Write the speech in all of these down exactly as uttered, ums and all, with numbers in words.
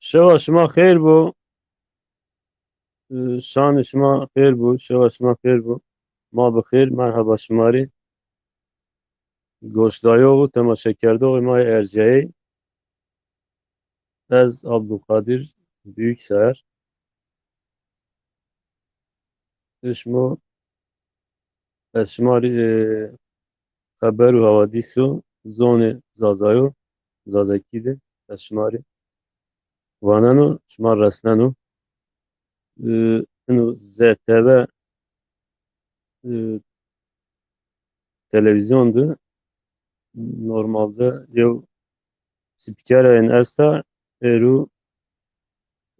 Şewa şima xêr bo. Şanê şima xêr bo. Şewa şima xêr bo. Ma bi xêr, merheba şima rê. Goşdayox û temaşekerdoxê ma yê erciyayey. Ez Abdulkadir Büyüksayer. Şima, ez şima rê, e, xeber û hawadîso zonê Zazayo, Zazakî de ez şima rê waneno, şima resneno. E, ino Z T V, e, televîzyon de normalde yew spîkerayên esta, êro,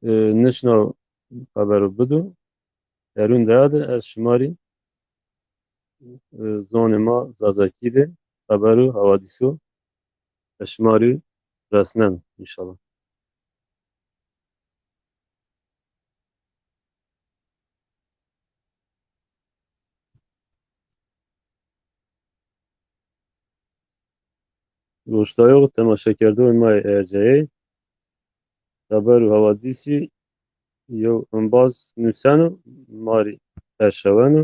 e, nişna xebero bido. Herûn deya de ez şima rê, e, zonê ma Zazakî de xeber û hawadîso ez şima rê resnen înşallah. Goşdayox û temaşekerdoxê ma yê erceyey, xeber û hawadîsî yew embaz nuseno, ma rê erşaweno.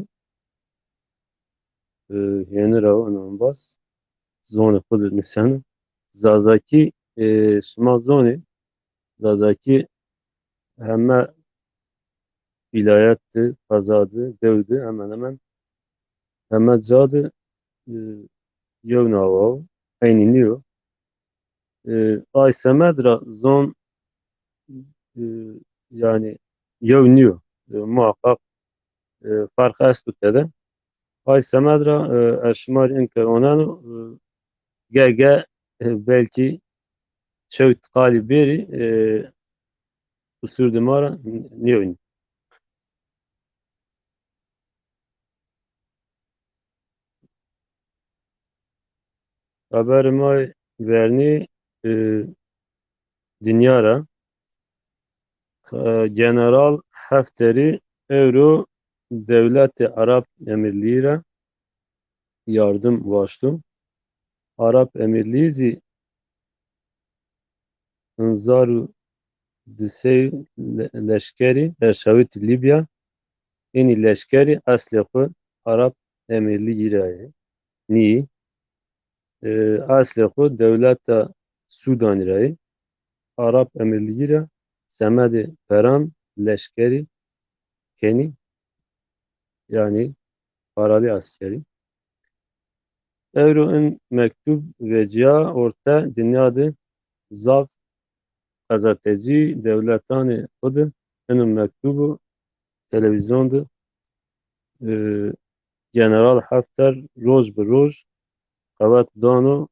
E, hêni ra eno embaz zonê xo de nuseno. Zazakî, e, şima zonê, Zazakî heme vîlayet de, qeza de, dew de hemen hemen heme ca de, e, yewn awa wo, eynî nîyo. E, ay semed ra zon, e, yanî yew nîyo. E, muhaqqaq, e, ferq esto tede. Ay semed ra, e, ez şima rê inke oneno, e, ge ge, e, belkî çewt qalî bêrî, e, qusur de ma ra n-, nêwenî. Xeberê ma yê vernî, e, dinya ra. E, General Hefterî ewro dewletê Arap Emirlîyî ra yardim waşto. Arap Emirlîyî zî hezar û di sey le-, leşkerî erşawitî Lîbya. Înî leşkerî eslê xwu Arap Emirlîyî ra yê. Nîyî. E, eslê xwu dewleta Sûdanî ra yê. Arap Emirlîgî ra semedê peran leşkerî kenî, yanî paralî eskerî. Ewro in mektub vecîya orte dinya de zaf qezetecî dewletanê xwu de ino mektubu televîzyon de, e, General Hafter roj bi roj qewet dano,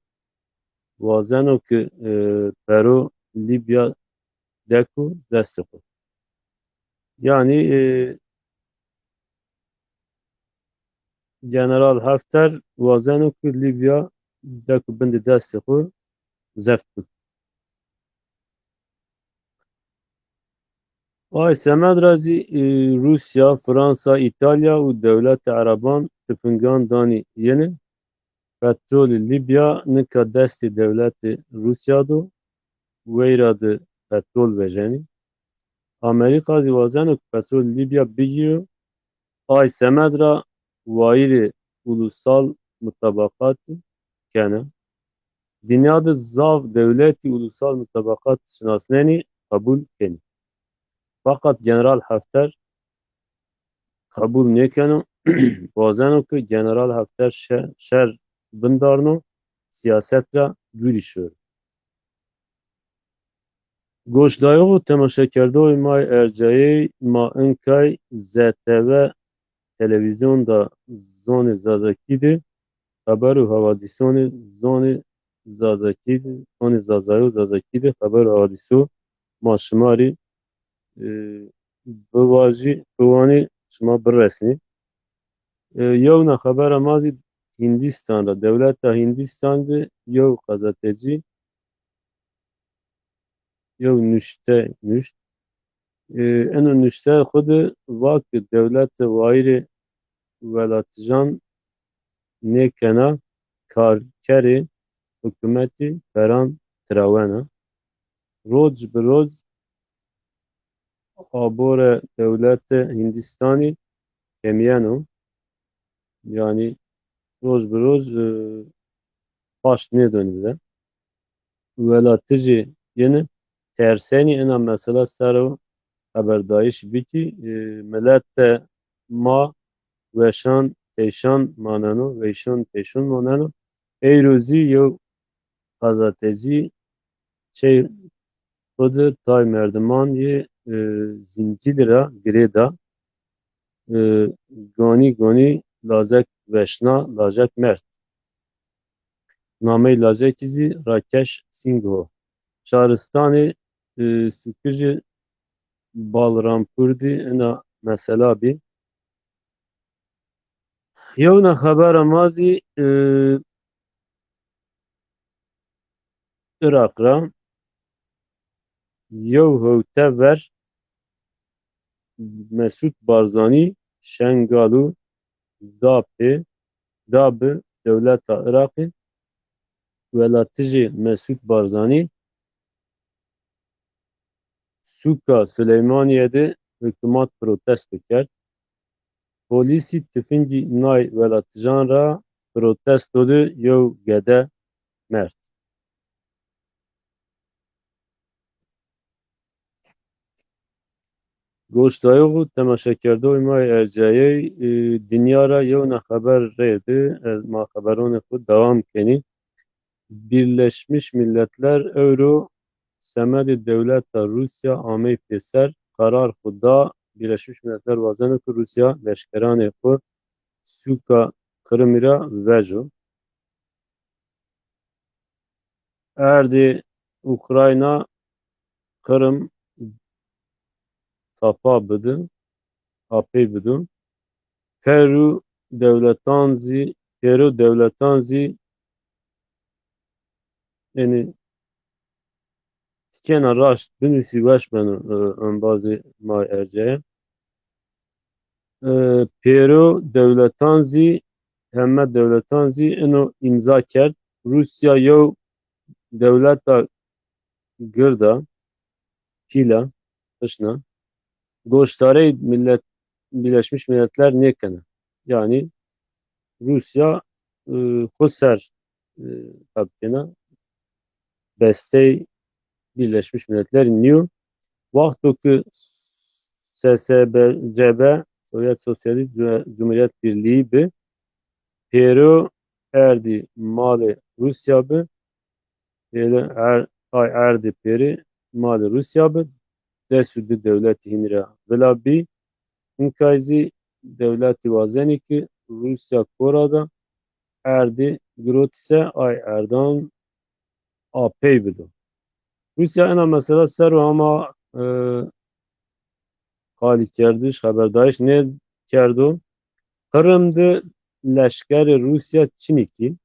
wazeno ke, e, pero Lîbya deko destê xwu. Yanî, e, General Hafter wazeno ke Lîbya deko bindê destê xwu zeft biko. Ay semed ra zî, e, Rûsya, Fransa, Îtalya û dewletê Ereban tifingan danî yene. Petrolê Lîbya nika destê dewletê Rûsya do, weyra de petrol vejenî. Amerîka zî wazeno ke petrolê Lîbya bigîro, ay semed ra wayîrê ulusal mutabaqatî kena. Dinya de zaf dewletî ulusal mutabaqat şinasnenî, qebul kenî. Feqet General Hafter qebul nêkeno, wazeno ke General Hafter şe-, şer bindarno, sîyaset ra dûrî şoro. Goşdayox û temaşekerdoxê ma yê ercayey, ma inkay Z T V televîzyon de zonê Zazakî de xeber û hawadîsonê zonê Zazakî de, zonê Zazayo Zazakî de xeber û hawadîso ma şima rê, e, biwajî, biwanî, şima biresnî. E, yewna xebera ma zî Hindîstan ra, dewleta Hindîstan de yew qezetecî yew nuşte nuşt. E, eno nuşte xwu de va ke dewlete wayîrê welatjan nêkena, karkerê hukûmetî peran tirawena. Roc bi roc abore dewlete Hindîstanî kemîyeno. Yanî roz bi roz, e, paşt nêdonî de. Welatijî yeni tersenî ena mesela ser o xeberdayîş bikî, e, milete ma weşan teyşan maneno, weyşan teyşan maneno. Eyro zî yew gazetecî çey xwu de tay merdiman yê, e, Zincîlî ra girê da. E, ganî ganî lajek veşna, lajek merd. Nameyê lajekî zî Rakesh Singh o. Şaristanê, e, Sukijî Balrampur dî ina mesela bî. Yewna xebera ma zî, e, Iraq ra yew hewte ver Mesûd Barzanî Şengalû da pê, da bi dewleta Iraqî. Welatijê Mesûd Barzanî sûka Silêmanîye de hikûmat protesto kerd. Polîsî tifingî nay welatijan ra protesto de yew gede merd. Goşdayox û temaşekerdoxê ma yê ercayey, e, dinya ra yewna xeber rê de, e, ma xeberonê xwu dewam kenî. Birleşmiş Milletler ewro semedê dewleta Rûsya amey pêser, qerar xwu da, Birleşmiş Milletler wazeno ke Rûsya leşkeranê xwu sûka Qirimî ra vejo. Erdê Ukrayna, Qirim tapa bidi, apey bido. Pêro dewletan zî, pêro dewletan zî, yanî tikêna raşt binusî weş beno, e, embazê ma erceye. E, pêro dewletan zî, heme dewletan zî ino îmza kerd. Rûsya yew dewleta gird a, pîl a, qişna. Goşdareyê millet, Birleşmiş Milletler nêkena. Yanî Rûsya, e, xwu ser, e, xebitêna, bestey Birleşmiş Milletler nîyo. Wexto ki S S B C B, Sovyet Sosyalîst Cu-, Cumhuriyet Birliği bi, pêro erdî malê Rûsya bi, pêro er-, ay erdî pêrî malê Rûsya bi, des û di dewletî hînî ra vila bî. Inkay zî dewletî wazenî ki Rûsya kora da erdî girotî se, ay erdan apey bido. Rûsya ena mesela ser o hema, e, qalîkerdiş, xeberdayiş nêkerdo. Qirim de leşkerê Rûsya çinî kî,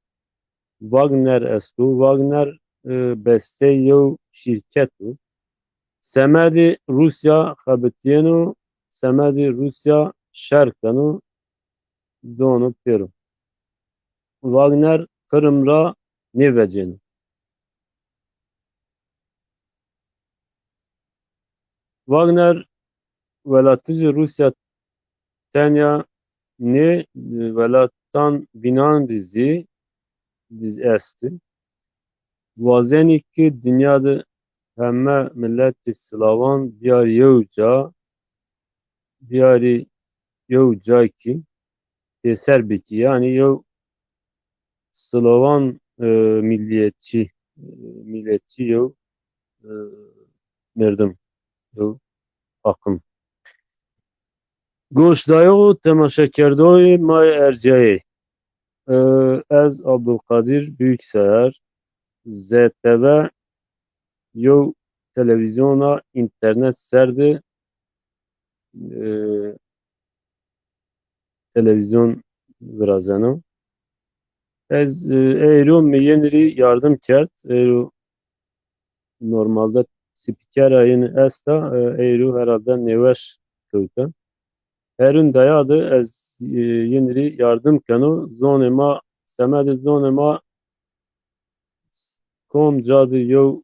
Wagner esto. Wagner, e, bestey yew şîrket o. Semedê Rûsya xebitîyeno, semedê Rûsya şer keno, dono pêro. Wagner Qirim ra nêvecêno. Wagner welatijê Rûsya tenya nê, welatan bînan rî zî, zî esti. Wazenî ki dinya de heme miletî silawan biyarî yew ca, biyarî yew cay kî pêser bikî. Yanî yew silawan, e, milliyetçî, e, milliyetçî yew, e, merdim, yew akım. Goşdayox û temaşekerdoxê ma yê ercayey. E, ez Abdulkadir Büyüksever, Z T V yew televîzyona înternet ser de, e, televîzyon virazeno. Ez, e, eyro mi yenî rî yardim kerd. Eyro normalde spîkera yenî esta, e, eyro herhalde nêweş kewte. Herûn deya de ez, e, yenî rî yardim keno. Zonê ma, semedê zonê ma kom ca de yew,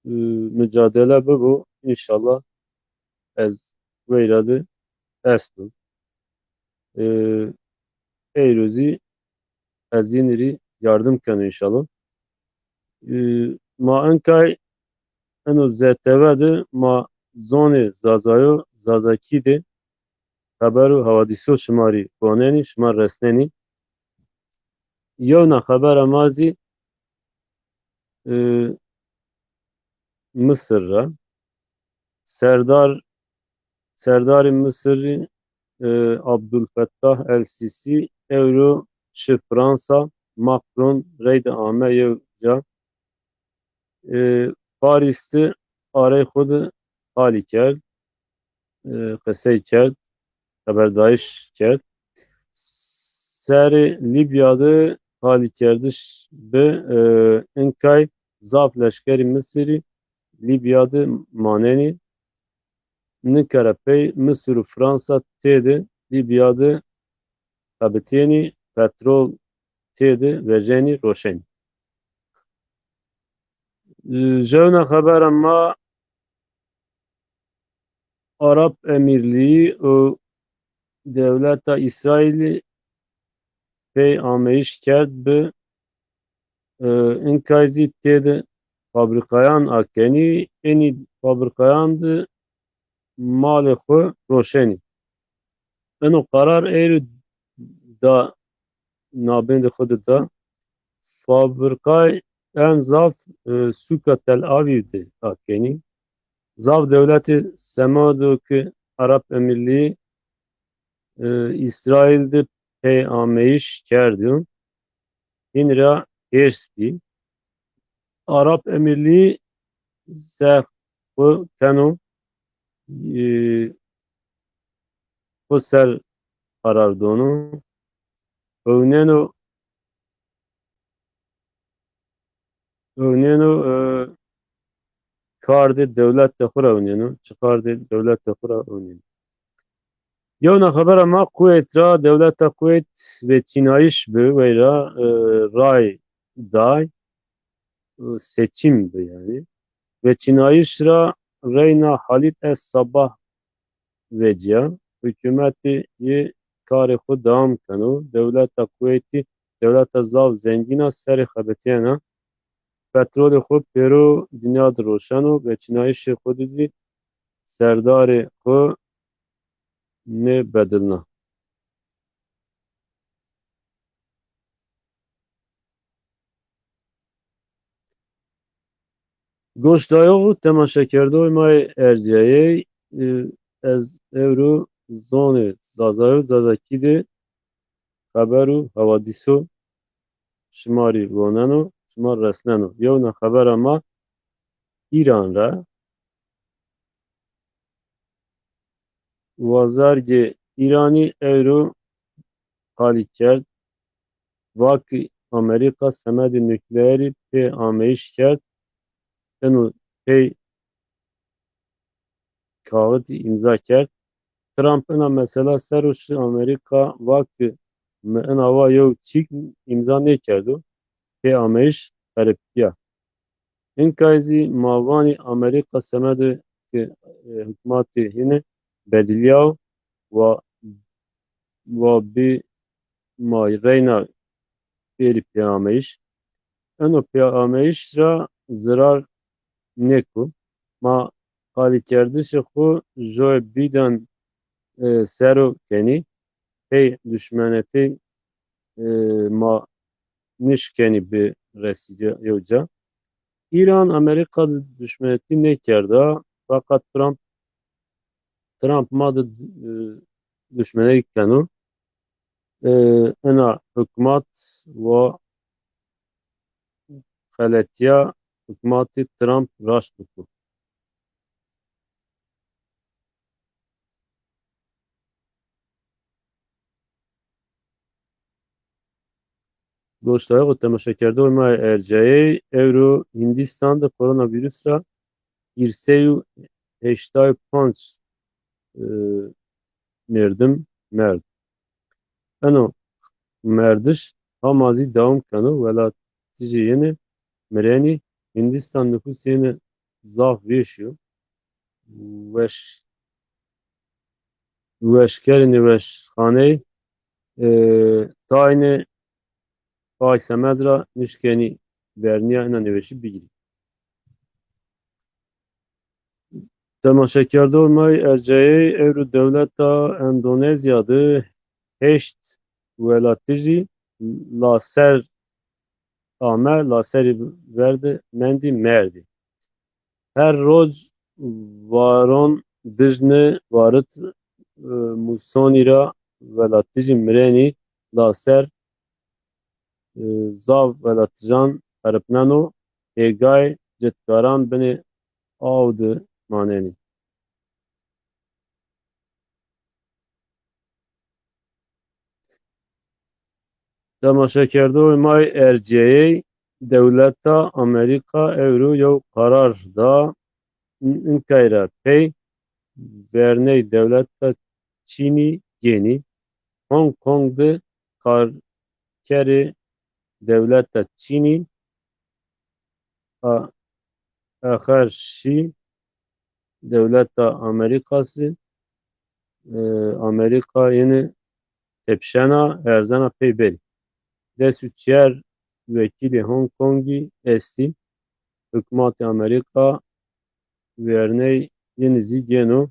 e, mucadele bibo, înşallah ez weyra de esto. E, eyro zî ez yînî rî yardim keno înşallah. E, ma inkay eno Z T V de ma zonê Zazayo, Zazakî de xeber û hewadîso şima rî gonenî, şima resnenî. Yewna xebera ma zî, e, Misir ra. Serdar, Serdarê Misirî, e, Abdulfettah El Sîsî ewro şi Fransa, Macron reyde ame yew ca. E, Parîs de arey xwu de qalî kerd, e, qesey kerd, xeberdayîş kerd. Serê Lîbya de qalîkerdiş bi, e, inkay zaf leşkerî Misirî Lîbya de manenî. Nika ra pey Misir û Fransa têde Lîbya de xebitênî, petrol têde vejenî, roşenî. Jewna xebera ma Arap Emirlîğî û dewleta Îsraîlî pey ameyîş kerd bi, e, inkay zî têde fabrîkayan akenî, enî fabrîkayan de malê xwu roşenî. Eno qarar êrî da, nabendê xwu de da. Fabrîkay en zaf, e, sûka Tel Avîv de akenî. Zaf dewletê semedê ke Arap Emirlîğî, e, Îsraîl de pey ameyîş kerdo. Hîn ra hêrs bî. Arap Emirlîğî se xwu keno, e, xwu ser qarar dono. Ewneno, ewneno, e, kardê dewlete xwu ra ewneno, çi kardê dewlete xwu ra ewneno. Yewna xebera ma Kuweyt ra, dewleta Kuweyt veçînayîş bi, weyra, e, ray day, e, seçim bi yanî. Veçînayîş ra reyna Halîd Es Sabah vecîya. Hukûmetê yê karê xwu dewam keno. Dewleta Kuweytî dewleta zaf zengîn a, serê xebitîyena. Petrolê xwu pêro dinya de roşeno, veçînayîşê xwu de zî serdarê xwu nêbedilna. Goşdayox û temaşekerdoxê ma yê erciyayey, e, ez ewro zonê Zazayo, Zazakî de xeber û hewadîso şima rî roneno, şima resneno. Yewna xebera ma Îran ra. Wazargê Îranî ewro qalî kerd, va ki Amerîka semedê nukleerî pê ameyîş kerd, eno pey kaxitî îmza kerd. Trump ina mesela ser o şi Amerîka, va ki mi ina wa yew çîk îmza nêkerdo, pê ameyîş xeriptîya. Inkay zî ma vanî Amerîka semedê ke, e, hukmatê hîne bedilîyaw, wa, wa bi ma reyna bêrî pêameyîş. Eno pêameyîş ra zirar nêko. Ma qalîkerdişê xwu Joe Biden, e, ser o kenî. Hey duşmenetî, e, ma nişkenî biresî ca, yew ca. Îran Amerîka de duşmenetî nêkerda, feqet Trump, Trump ma de, e, duşmenetî keno. E, ena hukmat wa xeletîya hukmatî Trump raşt biko. Goşdayox û temaşekerdoxê ma yê ercayey, ewro Hindîstan de koronavîrus ra hîrsey û heştay û panc, e, merdim merd. Eno merdiş hama zî dewam keno, welatijê yene mirenî, Hindîstan nufusê yene zaf vêşî yo. weş, weşkerê nêweşxaneyî, e, taynê pay semed ra nişkenî vernîya ina nêweşî bigîrî. Temaşekerdoxê ma yê ercayeyî, ewro dewleta Endonezya de heşt welatijî laser ame, laserî ver de mendî merdî. Her roc varon dijne varit, e, musonî ra welatijî mirenî laser, e, zaf welatijan xeripneno, hêgay citkaran binê aw de manenî. Temaşekerdoxê ma yê ercîyeyey, dewleta Amerîka ewro yew qerar da, in-, inkay ra pey verney dewleta Çînî gênî. Hong Kong de karkerê dewleta Çînî a-, axer şî dewleta Amerîkasî, e, Amerîka yînî tepişena, erzena pey berî. Des û çar wekîlê Hong Kongî estî. Hukmatê Amerîka verney yînî zî gêno,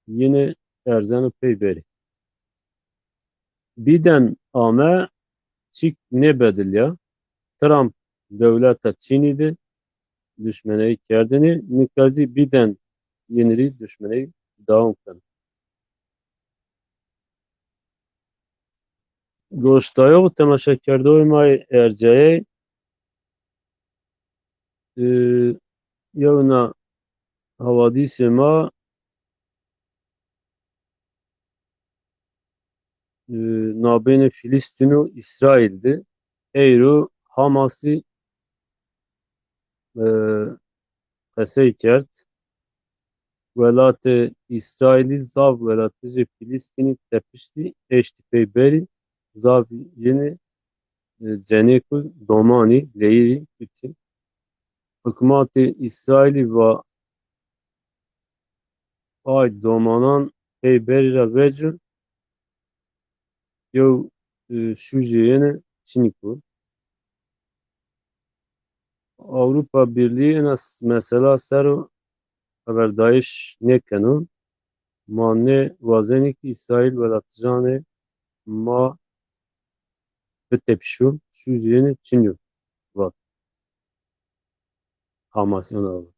yînî erzeno pey berî. Biden ame, çîk nêbedilya. Trump dewleta Çînî de duşmeneyî kerdêne, nika zî Biden yînî rî duşmeneyî dewam keno. Goşdayox û temaşekerdoxê ma yê ercayey, e, yewna hawadîsê ma, e, nabênê Filîstîn û Îsraîl de, eyro Hamasî, e, qesey kerd. Welatê Îsraîlî zaf welatijê Filîstînî tepiştî, eştî pey berî, zaf yînî, e, cenêk û domanî leyîrî kutî. Hukmatê Îsraîlî va ay domanan pey berî ra vecî, yew, e, şûjê yînî çinîk o. Ewropa Birlîğî ena s-, mesela ser o xeberdayîş nêkeno. Ma nêwazenî ki Îsraîl welatijanê ma bitepişo, şûjê yînî çinî yo, vat. Hamasî ena vat.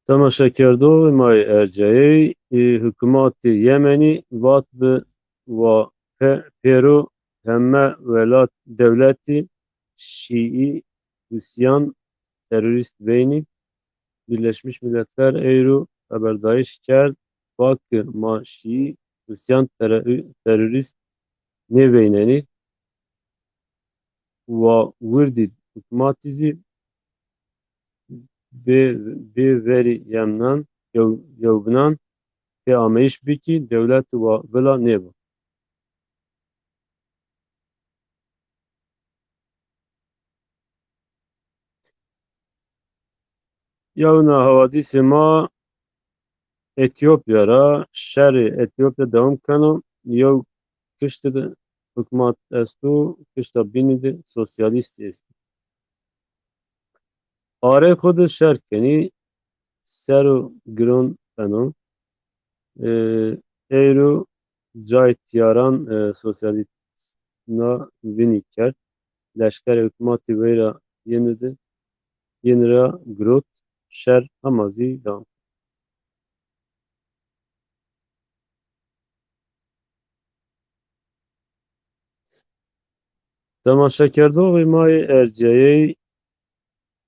Temaşekerdoxê ma yê ercayey, e, hukmatê Yemenî vat bi wa pe-, pêro heme welat, dewletî şîî Husîyan terorîst veynî. Birleşmiş Milletler eyro xeberdayîş kerd, va ki ma şîî Husîyan tere-, terorîst nêveynenî. Wa wirdî hukmatî zî bê, bê verî yemnan, yew-, yewbinan pê ameyîş bikî, dewletî wa vila nêbo. Yewna hawadîsê ma Etîyopya ra, şerê Etîyopya dewam keno. Yew kiştî de hukmat esto, kişta bînî de sosyalîstî estî. Arey xo de şer kenî, ser o giron beno. E, eyro cayê tîyaran, e, sosyalîstina vînî kerd. Leşkerê hukmatî weyra yînî de, yînî ra girot, şer hema zî dewam. Temaşekerdoxê ma yê ercayey,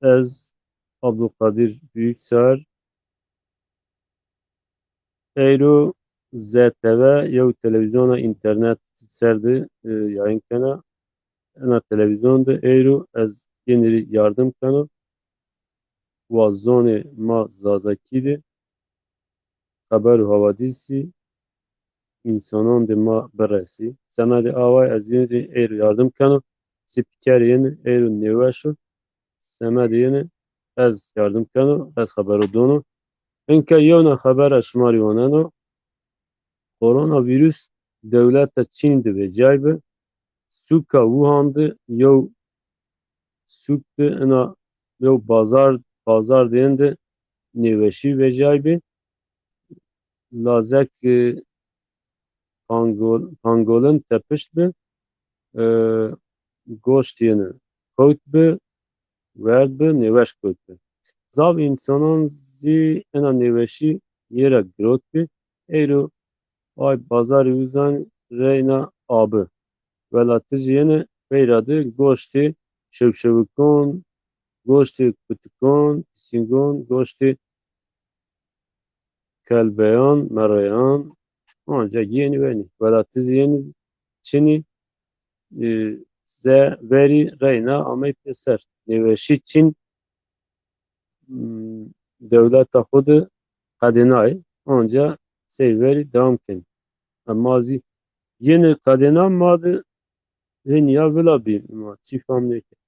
ez Abdulkadir Büyüksar. Eyro Z T V yew televîzyona înternet ser de, e, yayın kena. Ena televîzyon de eyro ez yînî rî yardim keno. Wa zonê ma zazakî de xeber û hawadîsî însanan de ma biresî. Semedê away ez yînî rî eyro yardim keno. Spîkerê yînî eyro nêweş o. Semedê yînî ez yardim keno, ez xebero dono. Inke yewna xebera şima rê waneno. Koronavîrus dewleta Çîn de vecîyaybi. Sûka Wuhan de yew sûk de ina yew bazar, bazar de ên de nêweşî vecîyaybi. Lazek, e, pangol-, pangolin tepişt bi, e, goşt yeni kewt bi, werd bi, nêweş kewt bi. Zaf însanan zî ena nêweşî yê ra girot bi. Eyro ay bazarê uzan reyna abi. Welatijî yeni veyra de goştê şewşewikon, goştê kutikon, pisîngon, goştê kelbeyan, mereyan, ancak yenî wenî. Welatijî yenî çinî, e, ze verî reyna amey pêser. Nêweşî Çîn, m, dewleta xo de qedênayê, anca sey verî dewam kenî. Ema zî yenî qedêna ma de hênî ya vila bî, ma çî fam nêkerd.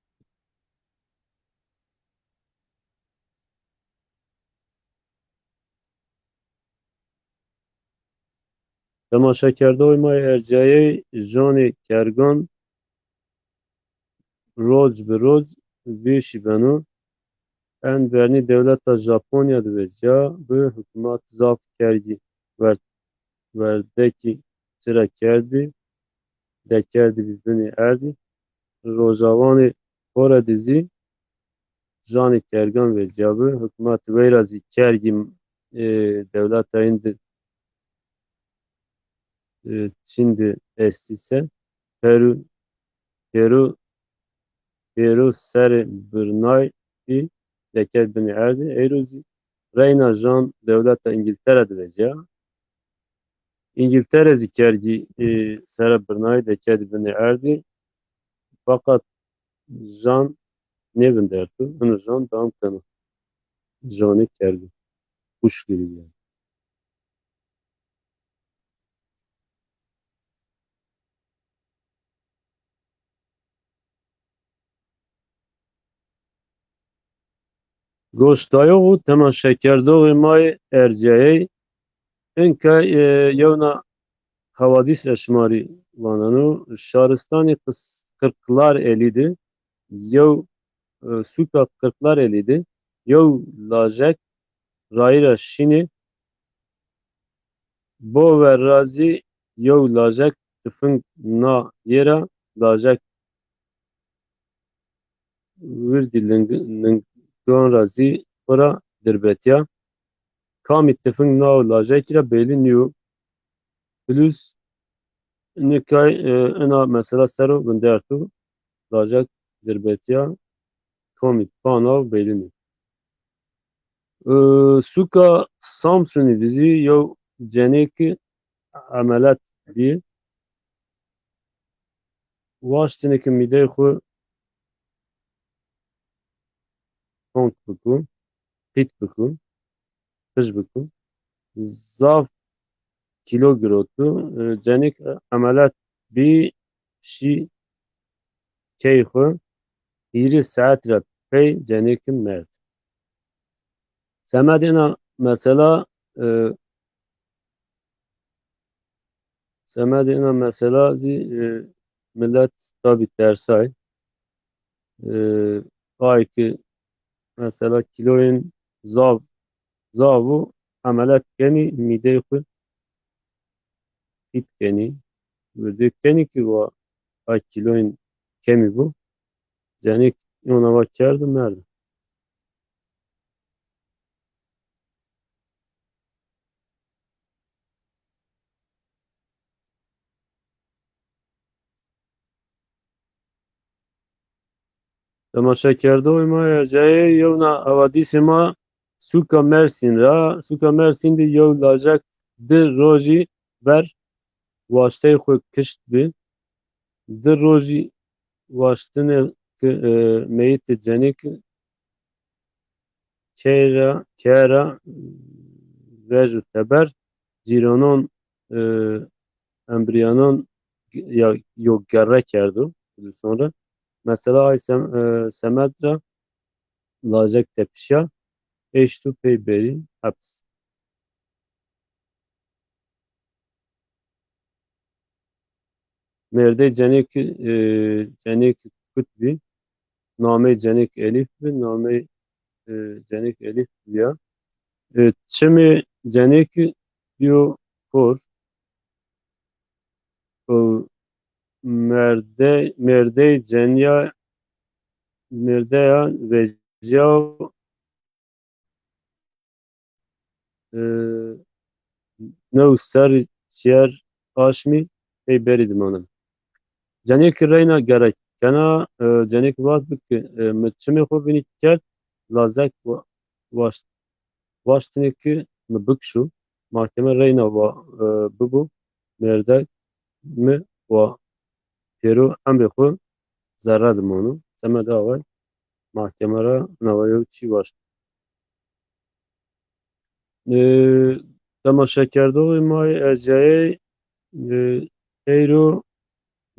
Temaşekerdoxê ma yê ercayey, janê kergan roc bi roc vêşî beno. En vernî dewleta Japonya de vecîya bi, hukmat zaf kergî werd-, werdekî ci ra kerdbî, dekerdibî binê erdî. Rojawanê xo ra de zî janê kergan vecîyabi. Hukmat weyra zî kergî, e, dewleta yin de, e, Çîn de estî se, peru, peru, peru serê birnay bî, dekerd binê erdî. Eyro zî reyna jan dewleta Îngîltere de vecîya. Îngîltere zî kergî, e, sere birnayî dekerdî binê erdî. Feqet jan nêvinderto, ino jan dewam keno. Janê kergî. Kuş girîbî yanî. Goşdayox û temaşekerdoxê ma yê ercayey, inka, e, yewna hewadîs ez şima rê waneno. Şaristanê Qis-, Qirqlarelî de yew, e, sûka Qirqlarelî de yew lajek rayîra şînê, bo ver ra zî yew lajek tifing na yê ra, lajek wirdî ling-, lingan ra zî xwu ra dirbetîya. Kamî tifing nawo lajekî ra belî nîyo. Plus nikay, e, ina mesela ser o vinderto, lajek dirbetîya, kamî pa nawo belî nîyo. E, sûka Samsunî de zî yew cenêkî emelet bî. Waştêne ke mîdeyê xwu tonk biko, qît biko, qij biko. Zaf kîlo giroto. E, cenêk emelet bî, şî key xwu. Hîrê saet ra pey cenêke merd. Semedê ina mesela, e, semedê ina mesela zî, e, milet tabî tersay. E, ay ki mesela kîloyên zaf, zaf û emelet kenî, mîdeyê xwu qît kenî. Wirdê kenî ki wa ay kîloyên kemî bo. Cenêk îno va kerdo, merdo. Temaşekerdoxê ma yê ercayeyî, yewna hewadîsê ma sûka Mersîn ra. Sûka Mersîn de yew lajek di rojî ver waşteyê xwu kişt bi. Di rojî waştine ke, e, meyitê cenêke key ra, keye ra vej û teber, cîranan, e, embrîyanan ya, yo gerre kerdo. Sonra mesela ay sem-, e, semed ra lajek tepişîya, eşt û pey berî heps. Mêrdey cenêk, e, cenêk kut bî. Namey cenêk Elîf bi, namey, e, cenêk Elîf bi ya. E, çimê cenêk bîyo kor. E, mêrdey, mêrdey cenya, mêrdeya vejya, e, new serrî çîyer aşmî pey berî dimane. Cenêkî reyna gerek kena, e, cenêkî vat bi ki, e, mi çimê xo vînî kerd, lazek wa-, waşt-, waştinê ki mi bikişo. Mahkeme reyna wa, e, bibo, mêrdek mi wa pêro emrê xo zerre dimano. Semedê away mahkeme ra nawa yew çî waşt. E, temaşekerdoxê ma yê ercayey, e, eyro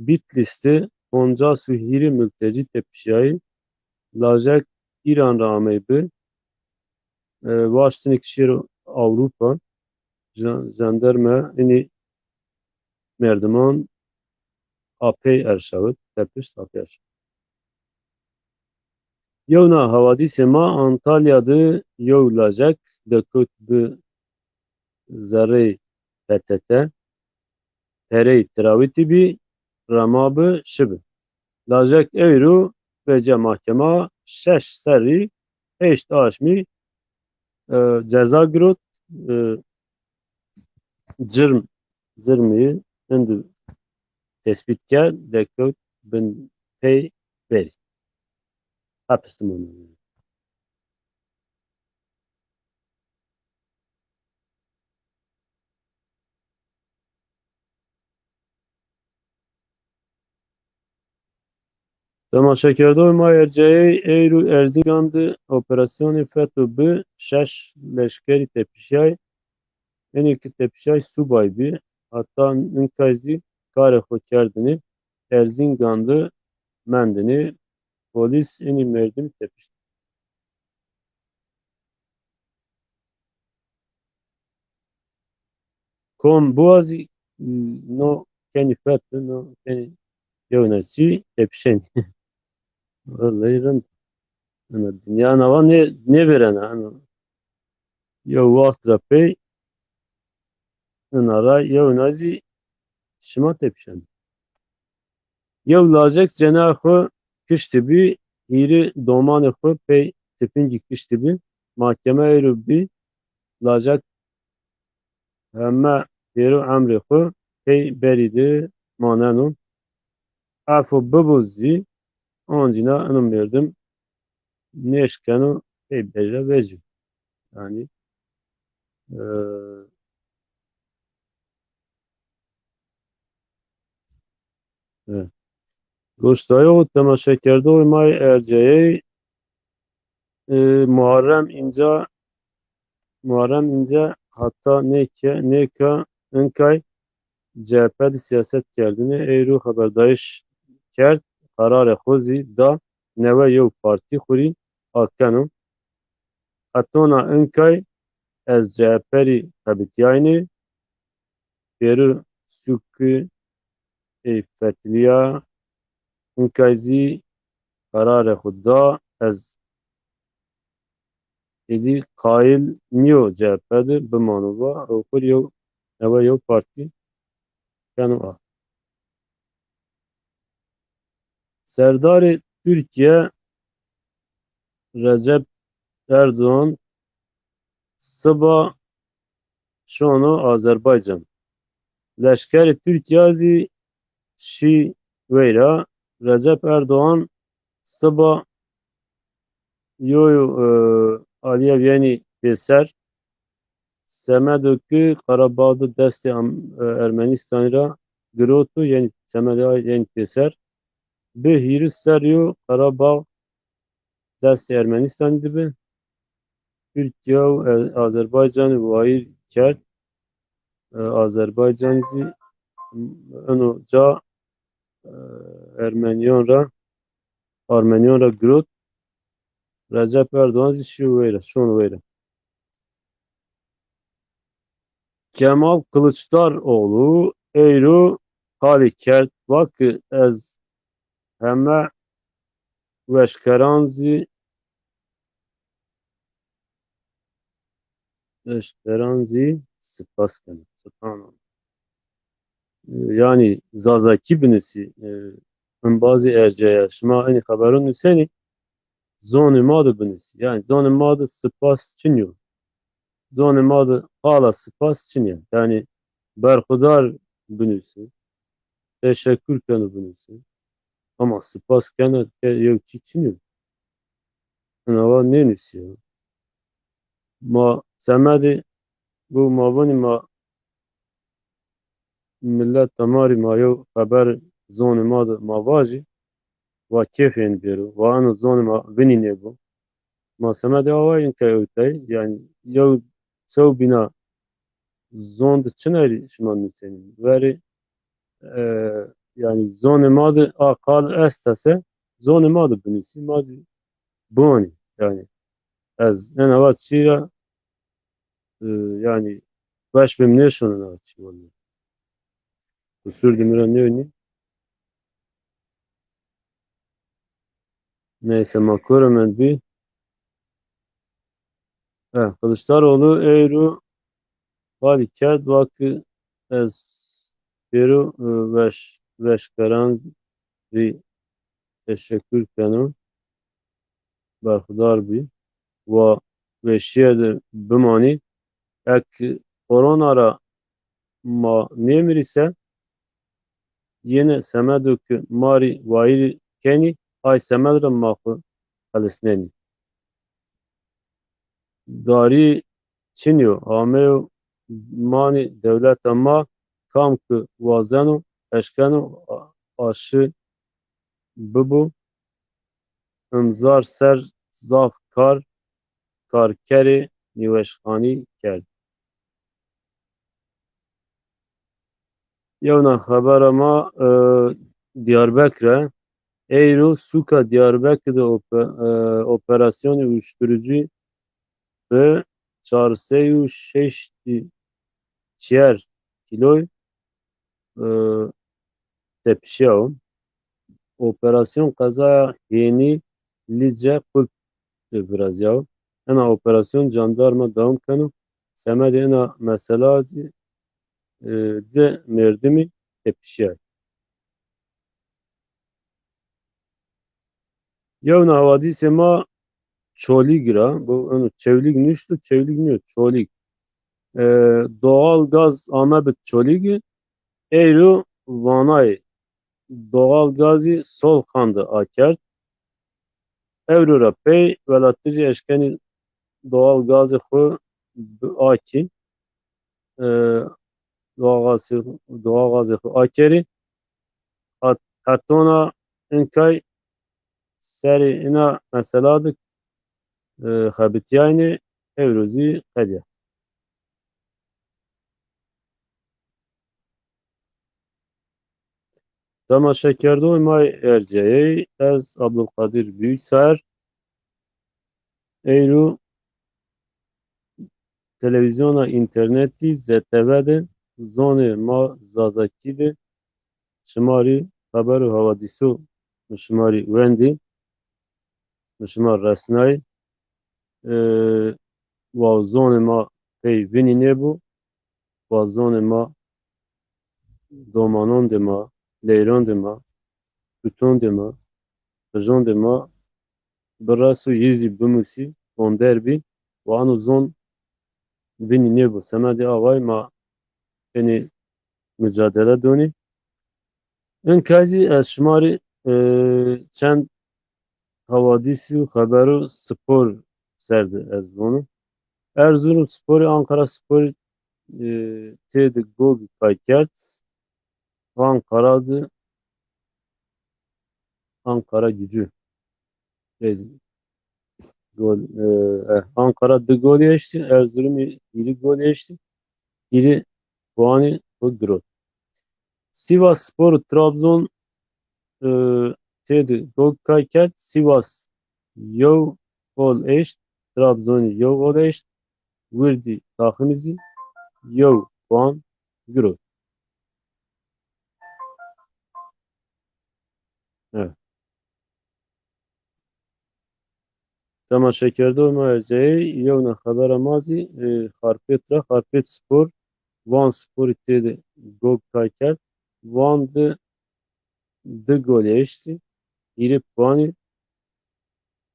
Bîtlîs de poncas û hîrê multecî tepişîyayî. Lajek Îran ra amey bi. E, waştinê ki şêro Ewropa. Ja-, jandarma inî merdiman apey erşawit, tepişt apey erşawit. Yewna hawadîsê ma Antalya de yew lajek dekewt bi zerrey P T T, perey tirawitî bî, rema bi, şibi. Lajek eyro vecîya mahkema, şeş serrî heşt aşmî, e, ceza girot, e, cirm, cirmî hindu tespît kerd, dekewt bin pey berî. Hapis de mano. Temaşekerdoxê ma ercayey, eyro Erzîngan de operasyonê feto bi, şeş leşkerî tepişîyay. Enê ki tepişîyay subay bî. Heta inkay zî karê xo kerdinê. Erzîngan de mendinê. Polîs inî merdim tepişt. Kom biwazî, no kenî feto, no kenî yewna çî tepişenî. Wellahî rind. Ena dinya nawa nê-, nêvêrena. Ena yew waxt ra pey ina ra yewna zî şima tepişenî. Yew lajek cena xwu kiştibî, hîrê domanê xwu pey tifingî kiştibî. Mahkeme eyro bî, lajek heme pêro emrê xwu pey berî de maneno. Efo bibo zî, oncîna ino merdim nêşkeno pey berî ra vecîyo. Yanî, e, e, goşdayox û temaşekerdoxê ma yê ercayey, e, Muharrem Înce, Muharrem Înce heta nêke-, nêka inkay C H P de sîyaset kerdinê, eyro xeberdayîş kerd, qerarê xo zî da, newe yew partî xwu rî akeno. Hetona inkay ez C H P rî xebitîyaynê, pêro sûkî ey fetilîya, inkay zî qerarê xwu da, ez êdî qayîl nîyo C H P de bimano va, ewqir yew, newe yew partî keno a. Serdarê Tirkîye Recep Erdogan siba şono Azerbaycan. Leşkerê Tirkîya zî şî weyra. Recep Erdogan siba yo yo, e, alîye yenî pêser. Semedo ki Qarabağ de destê Am-, e, Ermenîstanî ra giroto, yenî semedê ay yenî pêser. Bi hîris serrî yo Qarabağ destê Ermenîstanî de bi. Tirkîya û, e, Azerbaycanî wayîr kerd. E, Azerbaycanî zî ino ca, e, Ermenîyan ra, Armenîyan ra girot. Recep Erdoğan zî şîyo weyra, şono weyra. Kemal Kılıçdaroğlu eyro qalî kerd, va ki ez heme weşkeran zî, weşkeran zî sipas keno. Subhanallah. E, yanî zazakî binusî, e, embazî erceya. Şima enî xeberon nusenî, zonê ma de binusî. Yanî zonê ma de sipas çin yo. Zonê ma de qala sipas çin ya. Yanî berxudar binusî, teşekkür keno binusî. Ama sipas kena ke yew çî çin yo. Ina wa nênusîya. Ma semedê bu ma vunî ma millet de ma rî ma yew xeber zonê ma de ma vajî, wa kêfên bêro, wa eno zonê ma vinî nêbo. Ma semedê away inka ewtay, yanî yew sew bîna zon de çinay rî şima nusenî. Verê, e, yanî zonê ma de a qal esta se, zonê ma de binusî, ma zî biwanî. Yanî ez ena wa çî ra, e, yanî weş bim nêşono na çî wellahî. Qusur de mi ra nêwenî. Neyse, ma kore mendbî. E, Kılıçdaroğlu eyro qalî kerd, va ki ez pêro, e, weş, weşkeran rî teşekkür keno. Berxudar bî. Wa weşîye de bimanî. Eke korona ra ma nêmirî se, yene semedo ke ma rî wayîrî kenî, ay semed ra ma xwu xelisnenî. Darî çin yo, ameyo manî dewleta ma, kam ke wazeno, eşkeno a-, aşi bibo. Himzar ser zaf kar, karkerê nêweşxanî kerd. Yewna xebera ma, e, Diyarbekir e. Eyro sûka Diyarbekir de ope-, e, operasyonê uyuşturucu bi çar sey û şeştî çiyer kîloy, e, tepişîyawo. Operasyon qezaya Hênî Lîce Qulp de virazîyawo. Ena operasyon jandarma dewam keno. Semedê ena mesela zî, e, di merdimî tepişîyay. Yewna hawadîsê ma Çolîg ra, bu, eno Çewlîg nuşto, Çewlîg nîyo, Çolîg. E, doğal gaz ame bi Çolîgî, eyro Vanayê doğal gazî Solxan de akerd. Ewro ra pey welatijî eşkenî doğal gazê xwu bi akî, e, doğal gazê, doğal gazê xwu akerî. Hat-, hetona inkay serê ina mesela de, e, xebitîyaynê, ewro zî qedîya. Temaşekerdoxê ma yê erceyey, ez Abdulkadir Büyüksar. Eyro televîzyona înternetî Z T V de zonê ma zazakî de şima rî xeber û hawadîso mi şima rî wendî, mi şima resnay. E, wa zonê ma pey vinî nêbo, wa zonê ma, domanondê ma, leyrondê ma, tutondê ma, qijondê ma bireso, yî zî bimusî, onder bî, wa ano zon vinî nêbo. Semedê away ma enê mucadele donî. Inkay zî ez şima rê, e, çend hawadîsî û xebero spor ser de ez vono. Erzurumsporî, Ankarasporî, e, têde gog kay kerd. Ankara de, Ankaragücü. E, gol, e, e, Ankara di golî eştî, Erzurumî hîrê golî eştî. Hîrê puanî xwu girot. Sivasspor û Trabzon, e, têde gog kay kerd. Sivas yew hol eşt, Trabzonî yew hol eşt, wirdî taximî zî yew puan girot. Evet. Temaşekerdoxê ma ercayey, yewna xebera ma zî, e, Xarpêt ra, Xarpêt Spor, Van Sporî têde gog kay kerd. Van de di golî eştî, hîrê puanî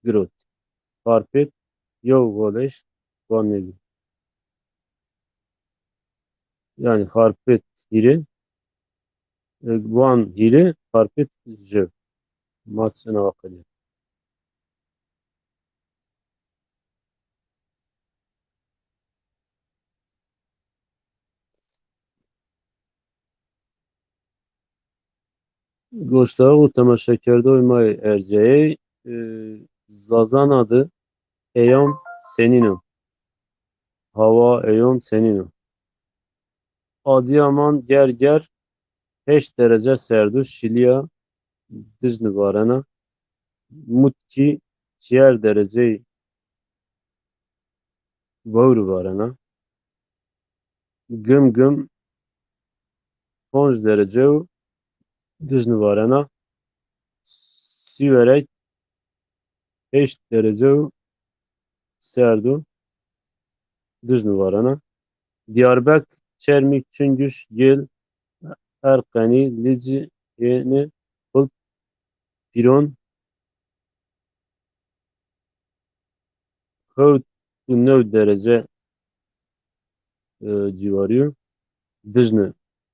girot. Xarpêt yew gol eşt, Van nêgirot. Yanî Xarpêt hîrê, e, Van hîrê, Xarpêt jew. Maç ena wa qedîya. Goşdarox û temaşekerdoxê ma yê ercayey, e, Zazana de eyam senîn o? Hawa eyam senîn o? Adîyaman ger ger heşt derece serd o, şilîya dijni varena. Mutkî çiyer dereceyî vewrî varena. Gimgim ponc derece û dijni varena. Sîwerek heşt derece û serd o, dijni varena. Diyarbek, Çermîg, Çingûş, Gêl, Erqenî, Licî, Hênî, Xulp, Pîron, hewt û new derece, e, ciwarî yo. Dijni,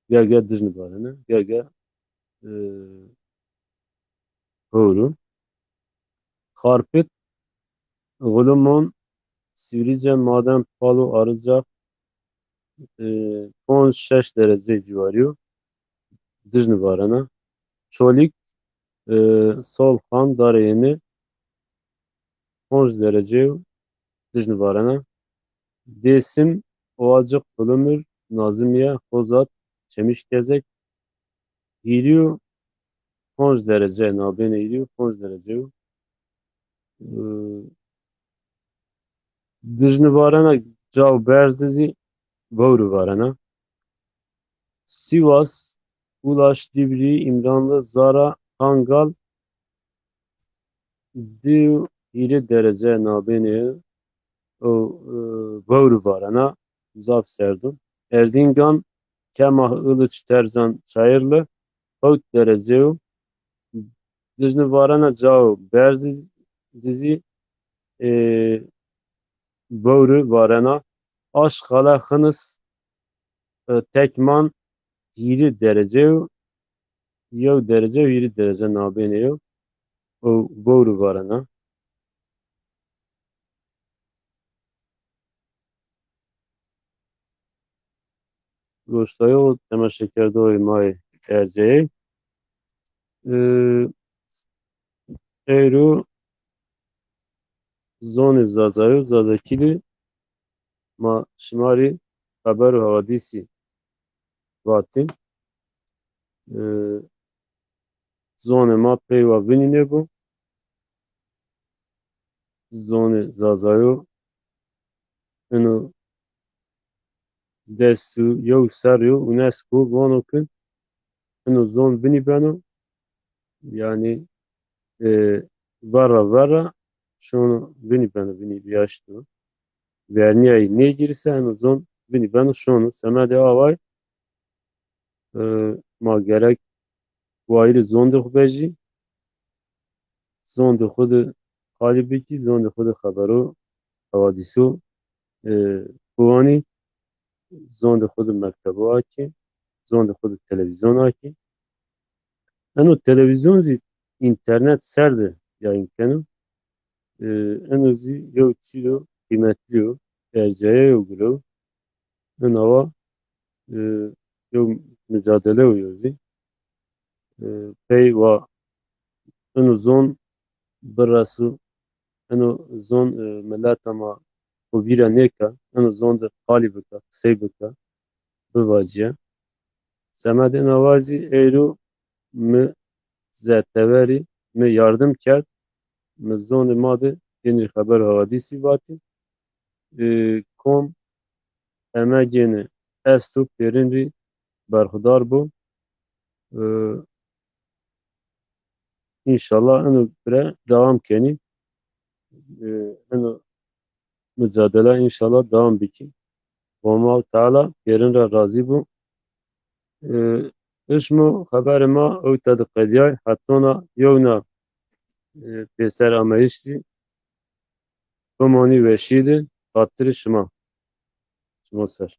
ge-ge dijni varena, ge-ge, e, hewr o. Xarpêt, Xulumon, Sîvrîcem, Maden, Palo, Arıcak, e, ponc şeş derece ciwarî yo. Dijni varena. Çolîg, e, Solxan, Darê Yeni, ponc derece yo, dijni varena. Dêsim, Ovacık, Bulumur, Nazimiye, Xozat, Çemişkezek, hîrî û ponc derece, nabênê hîrî û ponc derece yo. E, dijni varena, cao berz de zî vewrî varena. Sîwas, Ulaş, Dîbrî, Îmranlı, Zara, Kangal, di û hîrê derece nabênê yo, e, vewrî varena, zaf serd o. Erzîngan, Kemah, Iliç, Terzan, Çayırlı, hewt derece yo. Dijni varena, cao berz de zî, e, vewrî varena. Aşxala, Xinis, e, Tekman, hîrê derece yo, yew derece, hîrê derece nabênê yo û vewrî varena. Goşdarox û temaşekerdoxê ma yê ercayey. E, ewro zonê Zazayo, Zazakî de ma şima rê xeber û hewadîsî vatî. E, zonê ma pey wa vinî nêbo. Zonê Zazayo ino des û yew serrî yo UNESCO vano ke ino zon vinî beno. Yanî, e, verra verra şono vinî beno, vinî vîyaşto. Vernîyayî nêgîrise ino zon vinî beno şono. Semedê away, e, ma gerek wayîrê zondê xo bejî, zondê xo de qalî bikî, zondê xo de xebero, hewadîso, e, biwanî, zondê xo de mektebo akî, zondê xo de televîzyon akî. Eno televîzyon zî înternet ser de yayîn keno. E, eno zî yew çîyo qîmetlî yo, ercaye yo gulo. Ena wa, e, yew mucadele yo zî. E, pey wa eno zon biresu, eno zon, e, mileta ma xo vîra nêka, eno zon de qalî bika, qisey bika, bivacîya. Semedê ena wa zî ewro mi zeteverî, mi yardim kerd, mi zonê ma de ênî xeber hawadîsî vatî. E, kom emegêni esto pêrin rî berxudar bo. E, înşallah eno pire dewam kenî. E, eno mucadele înşallah dewam bikî. Homa Teala pêrin ra razî bo. E, işmo xeberê ma ewte de qedîyay, hetona yewna, e, pêser ameyiştî. Bimonî weşî de, xatirê şima. Şima ser.